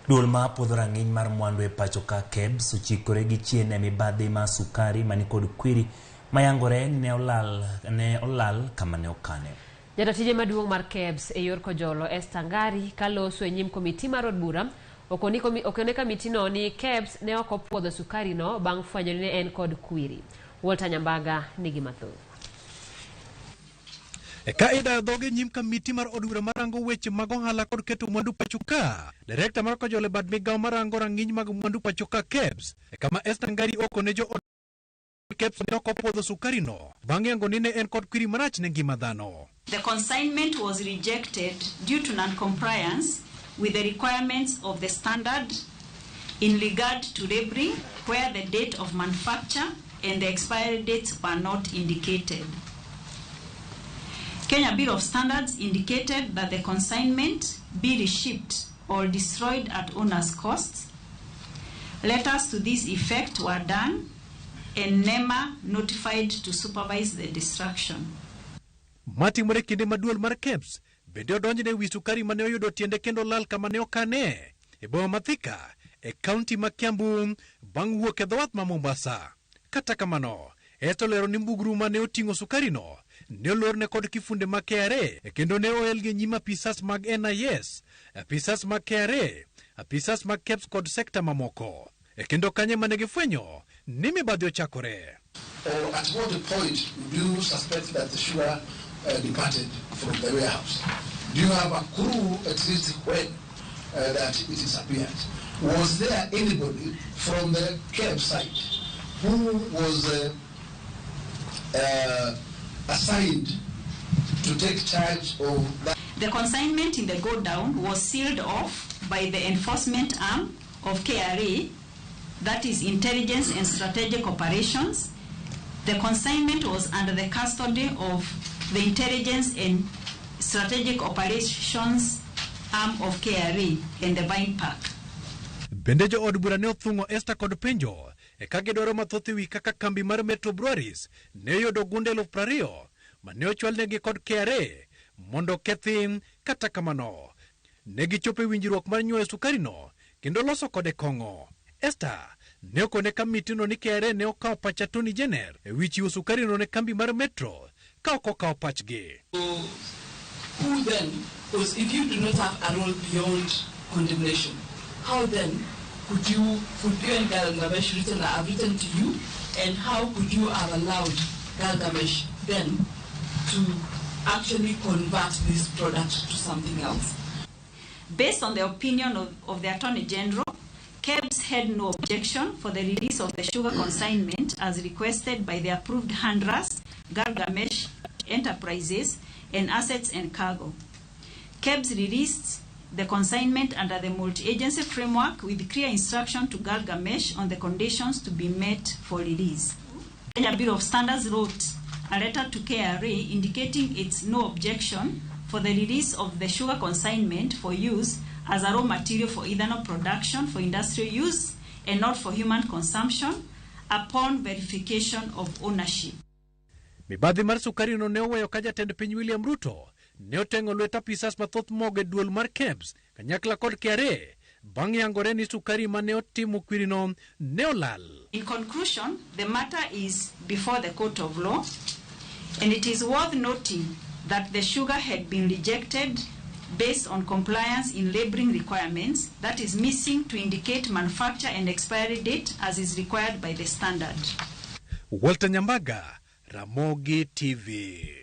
Duol ma puodho rang'iny mar mwandu e pacho ka KEBS ochikore gi chien e mibadhi mar sukari manikod kwiri mayangore ni ne olal kama ne okane. Jata tije maduong' mar KEBS e yor kojolo, Esther Ngari, kaloso e nyim komiti mar od bura, okone kamitino ni KEBS ne ok opuodho sukari no bang' fwenyo ni ne en kod kwiri. Walter Nyambaga nigi mathoth. Ka idayo dhoge nyim kamiti mar od bura marango weche mag ohala kod keto mwandu pacho ka, direkta mar kojolo e bad migawo marango rang'iny mag mwandu pacho ka, KEBS, kama Esther Ngari okone jo od KEBS ne ok opuodho sukari no bang' yango ni ne en kod kwiri marach ne ngima dhano. The consignment was rejected due to non-compliance with the requirements of the standard in regard to labeling, where the date of manufacture and the expiry dates were not indicated. Kenya Bureau of Standards indicated that the consignment be reshipped or destroyed at owner's cost. Letters to this effect were done and NEMA notified to supervise the destruction. Matimore kinde ma duol mar KEBS bende odonjne wi sukari mane oyudo tiende kendo lal kama ne okane e boma ma Thika e kaunti ma Kiambu bang' wuok e dho wath ma Mombasa. Kata kamano, Esther olero ni mbugru mane oting'o sukarino ne olorne kod kifunde mag KRA kendo ne oelgi e nyim apisas mag NIS, apisas mag KRA, apisas mag KEBS kod sekta mamoko. E kendo kanye mane gifwenyo ni mibadhi ochakore. Or at what point do you suspect that the sugar departed from the warehouse? Do you have a clue at least when that it disappeared? Was there anybody from the KEBS side who was assigned to take charge of that? The consignment in the godown was sealed off by the enforcement arm of KRA, that is Intelligence and Strategic Operations. The consignment was under the custody of the Intelligence and Strategic Operations arm of KRA in the Vine Park. Bende jo od bura ne othung'o Esther kod penjo e ka gidwaro mathoth e wi kaka kambi mar Metro Breweries ne oyudo gunde 20,000 mane ochwalnegi kod KRA mondo okethi. Kata kamano, ne gichopo e winjruok mar nyuoyo sukarino kendo loso kode kong'o. Esther ne okone kamitino ni KRA ne okawo pach Attorney General e wi chiwo sukarino ne kambi mar Metro ka ok okawo pachgi. Who then, because if you do not have a role beyond condemnation, how then could you and Gilgamesh written, have written to you, and how could you have allowed Gilgamesh then to actually convert this product to something else? Based on the opinion of the Attorney General, KEBS had no objection for the release of the sugar consignment as requested by the approved handlers, Gilgamesh Enterprises, and Assets and Cargo. KEBS released the consignment under the multi-agency framework with clear instruction to Gilgamesh on the conditions to be met for release. Kenya Bureau of Standards wrote a letter to KRA indicating its no objection for the release of the sugar consignment for use as a raw material for ethanol production for industrial use and not for human consumption upon verification of ownership. Mibadhi mar sukarino ne oweyo ka jatend piny William Ruto ne oteng'o lwet apisas mathoth mogo e duol mar KEBS kanyakla kod KRA bang' yangore ni sukari mane otimo kwirino ne olal. In conclusion, the matter is before the court of law, and it is worth noting that the sugar had been rejected based on compliance in labeling requirements that is missing to indicate manufacture and expiry date as is required by the standard. Walter Nyambaga, Ramogi TV.